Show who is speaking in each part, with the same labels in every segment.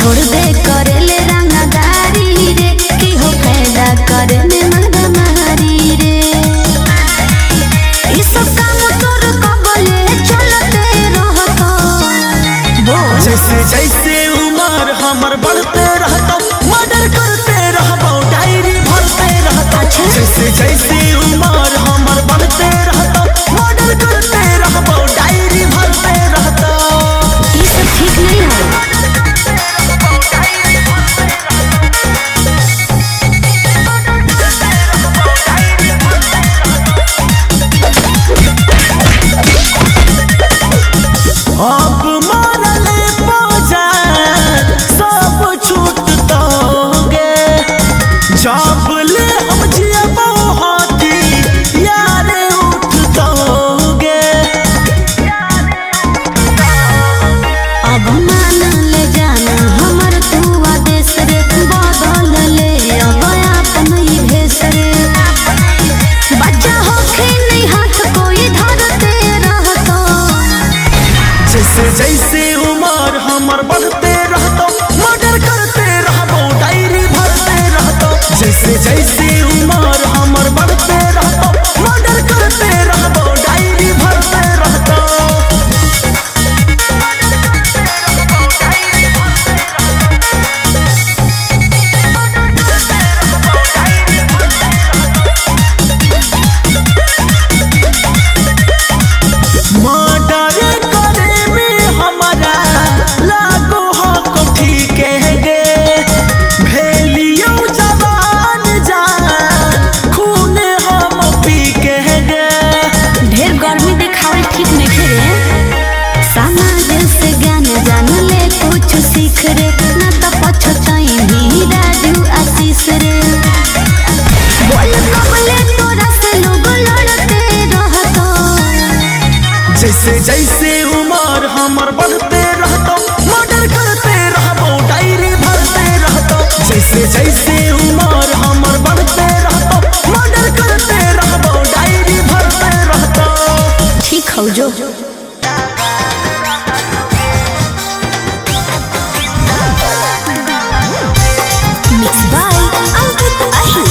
Speaker 1: छोड़ दे करे ले रंगदारी रे, की हो फायदा करे में मारामारी रे। ई सब काम तोर कबले चलते रहतो।
Speaker 2: जैसे जैसे उम्र हमर बढ़ते रहतो, मर्डर करते रहबो, डायरी भरते रहतो। जैसे जैसे उम्र हमर बढ़ते रहतो, मर्डर करते रहबो, डायरी भरते रहतो।
Speaker 1: ई सब ठीक नहीं है।
Speaker 2: अब मरले पजा सब छूटतोगे, जब ले हम जियबो हाथी यारे उठतोगे।
Speaker 1: अब मान ले जाना हमर तू आदेश रे, बदल ले अब अपन ही भेष रे। बच्चा होखे नहीं हाथ कोई धरते रहतो।
Speaker 2: जैसे जैसे उम्र हमर बढ़ते रहतो, मर्डर करते रहबो, डायरी भरते रहतो। जैसे जैसे उम्र हमर बढ़ते रहतो, मर्डर करते रहबो, डायरी भरते रहतो। मर्डर करे में हमारा लागो हो कोठी के गे, भेलियो जवान जान खून हम पी के गे।
Speaker 1: ढेर गर्मी दिखावल ठीक नहीं रे। समाज से ज्ञान जान ले कुछ सीख रे, ना तो पछताई ही राजू आशीष रे। बोल कबले तोरा से लोग लड़ते रहतो।
Speaker 2: जैसे जैसे उम्र हमर बढ़ते रहतो, मर्डर करते रहबो, डायरी भरते रहतो। जैसे जैसे उम्र हमर बढ़ते रहतो, मर्डर करते रहबो, डायरी भरते रहतो।
Speaker 1: ठीक हो जो। मिक्स बाय अंकित अहिर।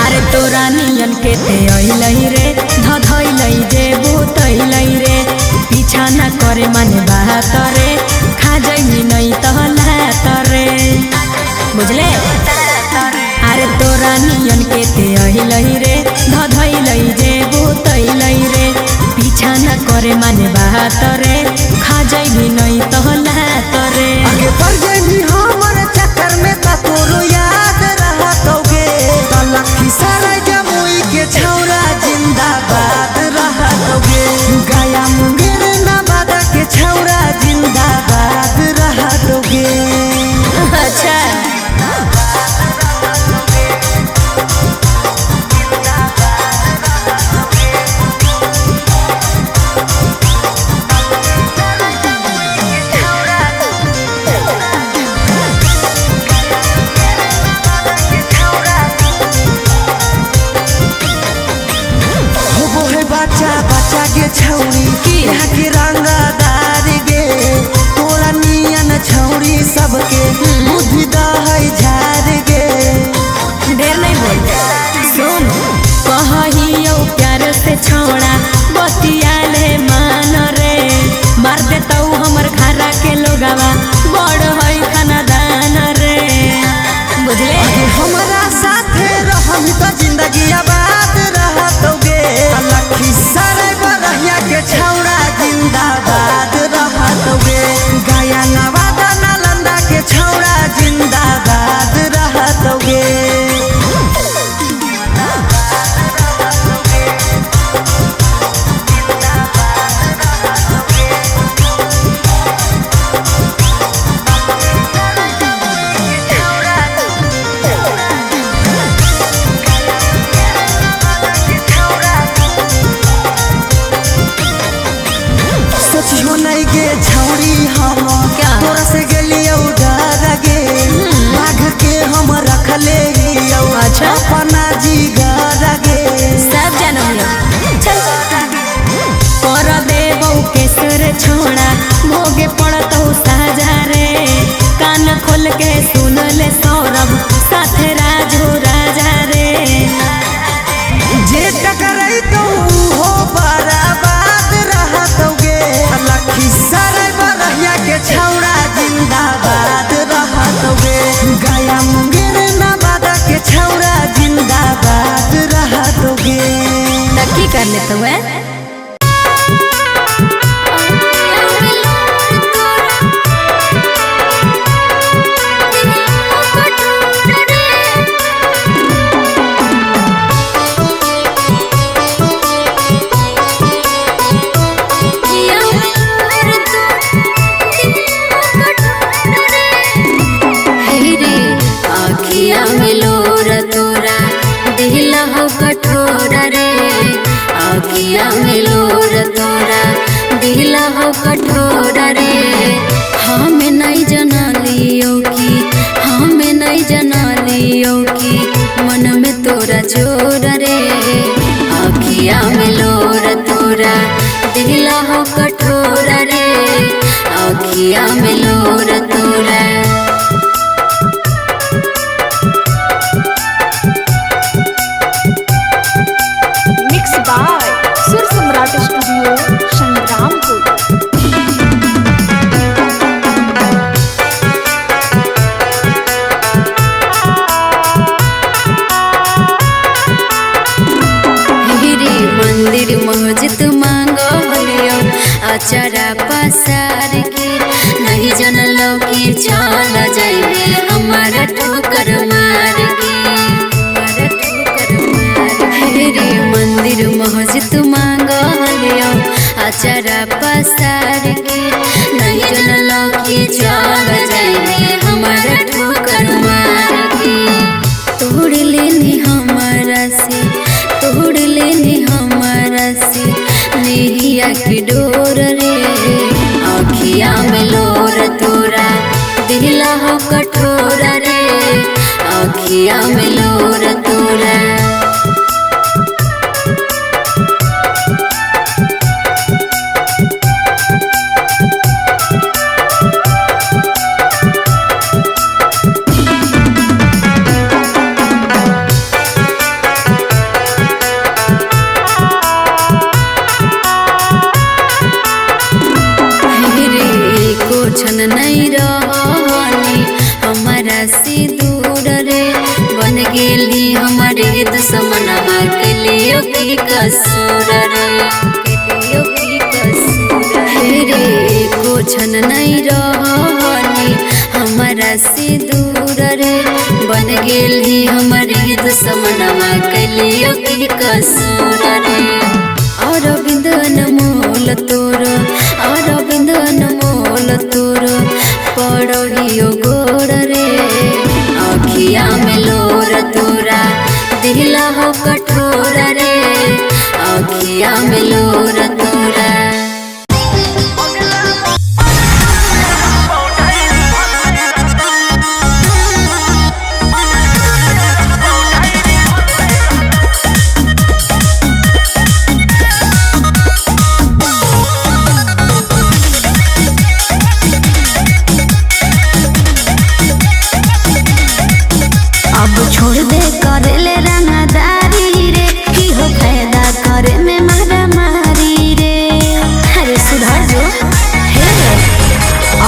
Speaker 3: अरे तोरा नियन के ते अइलै रे, धधैलै जे बुतैलै रे, पीछा ना करे माने बात रे, खा जैनी नै त लात रे, बुझले। अरे तोरा नियन के ते अइलै रे, धधैलै जे बुतैलै रे, पीछा ना करे माने बात रे, खा जैनी नै त लात रे।
Speaker 4: आगे बढ़ गई हमर चक्कर में त तोरो याद रहतौगे, लखीसराय जमुई के छौरा जिंदाबाद रहतौगे, गया मुंगेर नवादा के छौरा जिंदाबाद रहतौगे।
Speaker 3: अच्छा
Speaker 4: होबो है बच्चा बच्चा गे छौरी, यहाँ के रंगदार गे, तोरा नियन छौरी सबके बुद्धि दहै झार गे।
Speaker 3: ढेर नहीं बोल, सुन कहियो प्यार से छौड़ा बतिया ले मान रे, मार देतौ हमर घरा के लोगावा बड़ है खानदान रे, बुझले।
Speaker 4: हमरा साथे रहम त जिंदगी आबाद रहतौगे, लखीसराय बरहिया के छौरा जिंदाबाद।
Speaker 3: कर लेते हुए।
Speaker 1: कठोर रे हमें नहीं जना लियो की, हमें नहीं जना लियो की मन में तोरा चोर रे। आखिया में लोर तोरा दिला हो कठोर रे, आखिया में लोर तोरा।
Speaker 5: Mix by Sur Samrat studio Sangrampur.
Speaker 1: मंदिर मस्जिद मांगो लियो अचरा पसार के, नहीं जनलो की चल जाइबे हमारा ठोकर मार के, हमारा ठोकर मार के। रे मंदिर मस्जिद मांगो लियो अचरा पसार के, नहीं जनलो की चल जाइबे हमारा ठोकर मार के। तोड़ लेनी हमारा से, तोड़ लेनी हमारा से नेहिया की डोर रे। आखिया में लोर तोरा दिला हो कठोर रे, आखिया में लोर तोरा। क्षण नहीं रहनी हमारा से दूर रे, बन गेली हमारे दुश्मनवा के लिए की कसूर रे, के लिए की कसूर रे। को क्षण नहीं रहनी हमारा से दूर रे, बन गेली हमारे दुश्मनवा के लिए की कसूर रे। और बिंदन मोल तोरो, और बिंदन मोल तोरो पड़ोहियो गोड़ रे। आखिया में लोर तोरा दिला हो कठोर रे, आखिया में लोर तोरा।
Speaker 3: अब छोड़ दे कर ले रंगदारी रे, की हो फायदा करे में मारा मारी रे। अरे सुधर जो हे,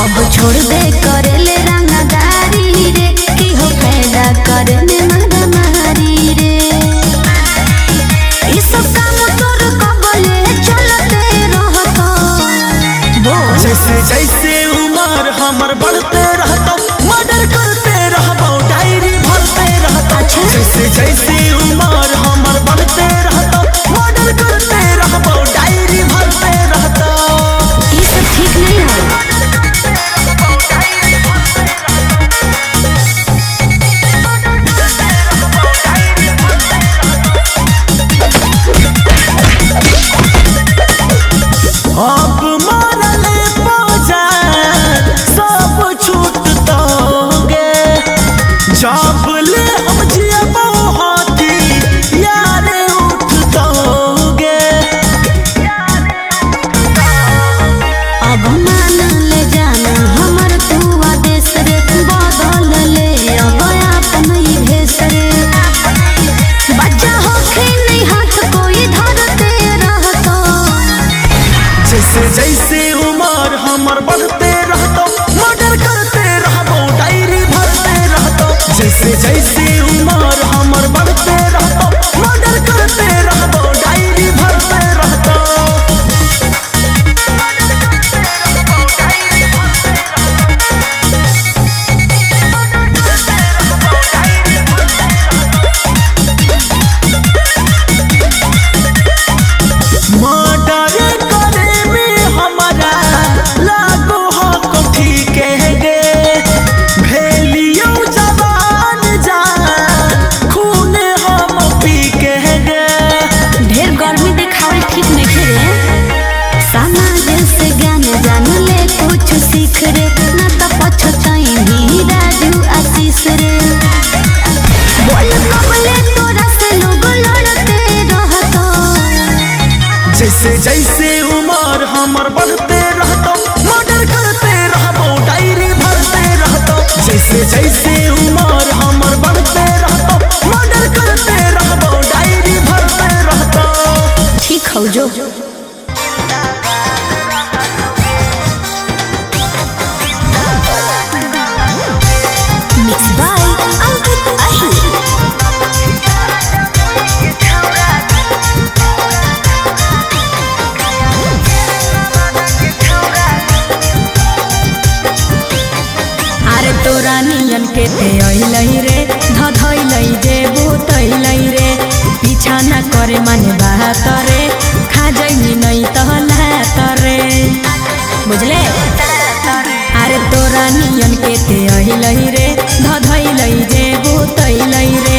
Speaker 3: अब छोड़ दे कर ले रंगदारी रे, की हो फायदा करे में मारा मारी रे। ई सब काम तोर कबले चलते रहतो,
Speaker 2: जैसे जैसे उम्र हमर बढ़ते रहतो, मर्डर करते रहबो, डायरी भरते रहतो। जैसे जैसे उम्र हमर बढ़ते रहतो, मर्डर करते रहबो, डायरी भरते रहतो।
Speaker 3: ई सब ठीक नहीं है।
Speaker 2: अब मरले पौजा सब छूट दोगे, जब ले हम जियबो हाथी यारे उठ दोगे।
Speaker 3: अब मान ले जाना हमर तू आदेश रे, बदल ले अब अपन ही भेष रे। बच्चा होखे नहीं हाथ कोई धरते रहतो,
Speaker 2: जैसे जैसे उम्र हमर बढ़ते रहतो, मर्डर करते रहबो, डायरी भरते रहतो। जैसे जैसे उम्र हमर बढ़ते रहतो, मर्डर करते रहबो, डायरी भरते जैसे उमर हमर बढ़ते रहतो, मर्डर करते रहबो, डायरी भरते रहतो। जैसे जैसे उमर हमर बढ़ते रहतो, मर्डर करते रहबो, डायरी भरते रहतो।
Speaker 1: ठीक हौ जो। मिक्स बाय अंकित अहिर।
Speaker 3: अरे तोरा नियन के ते अइलै रे, धधैलै जे बुतैलै रे, पीछा न करे माने बात रे, खा जैनी नै त लात रे, बुझले। अरे तोरा नियन के ते अइलै रे, धधैलै जे बुतैलै रे,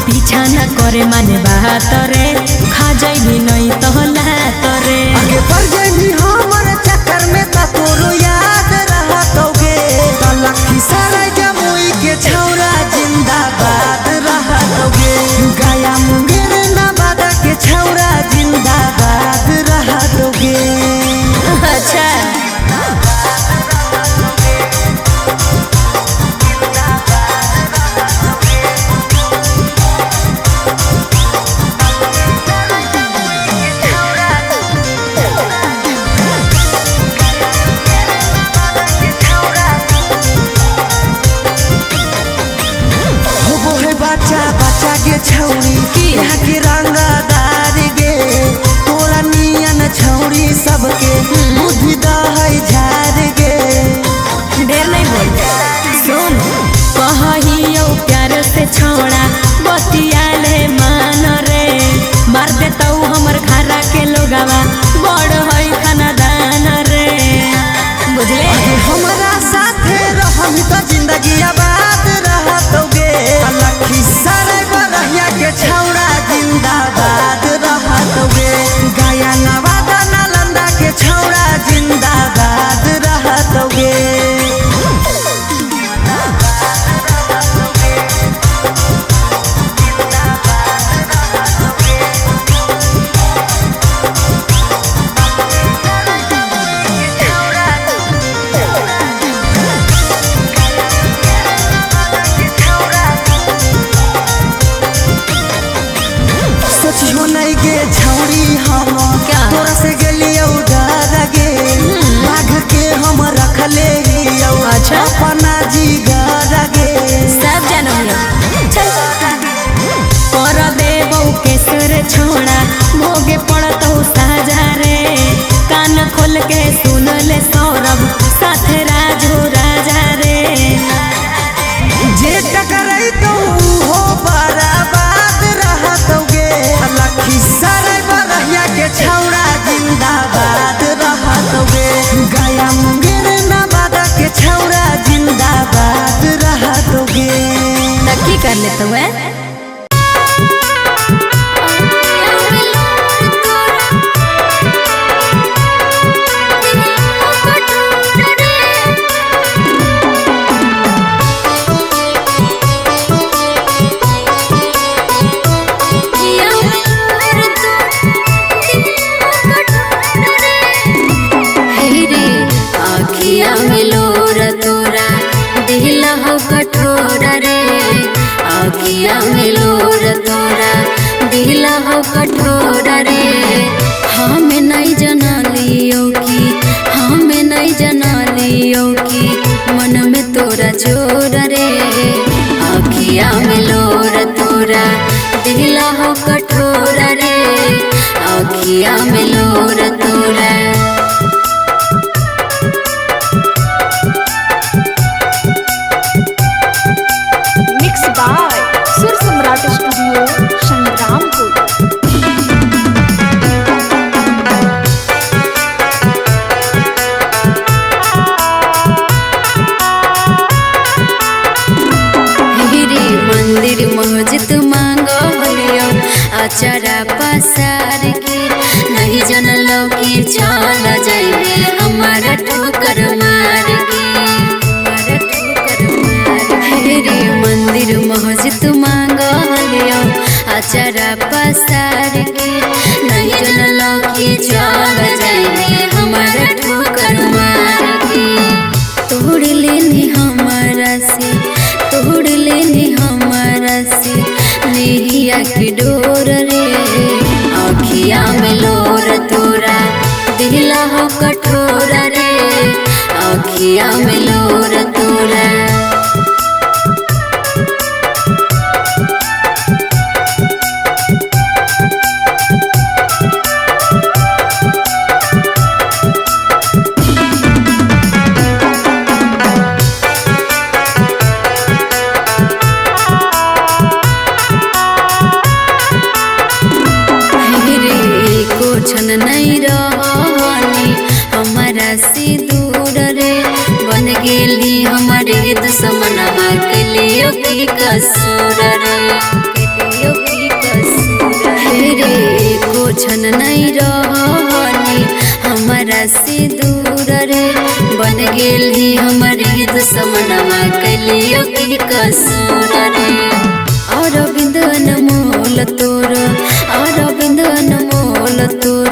Speaker 3: पीछा न करे माने बात रे, खा जैनी नै त लात रे।
Speaker 4: आगे बढ़ गई हमर चक्कर में त तोरो याद रहतौगे, त लखीसराय जमुई के छौरा जिंदाबाद रहतौगे, गया मुंगेर नवादा के छौरा जिंदाबाद रहतौगे।
Speaker 3: अच्छा
Speaker 4: होबो है बच्चा बच्चा गे छौरी, यहाँ के रंगदार गे, तोरा नियन छौरी सबके बुद्धि दहै झार गे।
Speaker 3: ढेर नहीं बोल, सुन कहियो प्यार से छोड़ा बतिया ले मान रे, मार देतौ हमर घरा के लोगावा बड़ है खानदान रे, बुझले।
Speaker 4: हमरा साथे रहम त जिंदगी आबाद रहतौगे, लखीसराय बरहिया के छौरा जिंदाबाद रहतौगे, गया नवादा नालंदा के छौरा जिंदाबाद रहतौगे। सोचियो नहीं गे छौरी हम
Speaker 3: क्या?
Speaker 4: तोरा से गेलियौ डर गे, बाघ के हम रखले हियौ
Speaker 3: अच्छा?
Speaker 4: अपना जिगर गे।
Speaker 3: सब जानो चल कर देबौ केसर छोड़ा भोगे पड़तौ साजा रे, कान खोल के सुन ले सौरभ साथ राजू राजा रे।
Speaker 4: जे टकरैतौ हो बर्बाद रहतौगे, लखीसराय बरहिया के छौरा जिंदाबाद रहतौगे, गया मुंगेर नवादा के छौरा जिंदाबाद रहतौगे।
Speaker 3: त की कर लेतौ है?
Speaker 1: आखिया में लोर तोरा दिल हो कठोर रे, आखिया में लोर तोरा दिल हो कठोर रे, हम नहीं जना लियो कि, हम नहीं जना लियो कि मन में तोरा चोर रे, आखिया में लोर तोरा दिल हो कठोर रे, आखिया में लोर तोरा।
Speaker 5: Mix by Sur Samrat studio Sangrampur.
Speaker 1: रे मंदिर मस्जिद मांगो हलियो अचरा पसार के, नहीं जनलो कि चल जाइबे हमारा ठोकर मार के, हमारा ठोकर मार के। रे मंदिर मस्जिद मांगो हलियो अचरा पसार के, नहीं जनलो कि चल अखिया में लोर तोरा। रे को क्षण नहीं रहनी हमारा से दूर रे, बन गेली हमारे दुश्मनवा के लिए की कसूर रे, के लिए की कसूर रे। को क्षण नहीं रहनी हमारा से दूर रे, बन गेली हमारे दुश्मनवा के लिए की कसूर रे। अरविंद अनमोल तोर, अरविंद अनमोल तोर।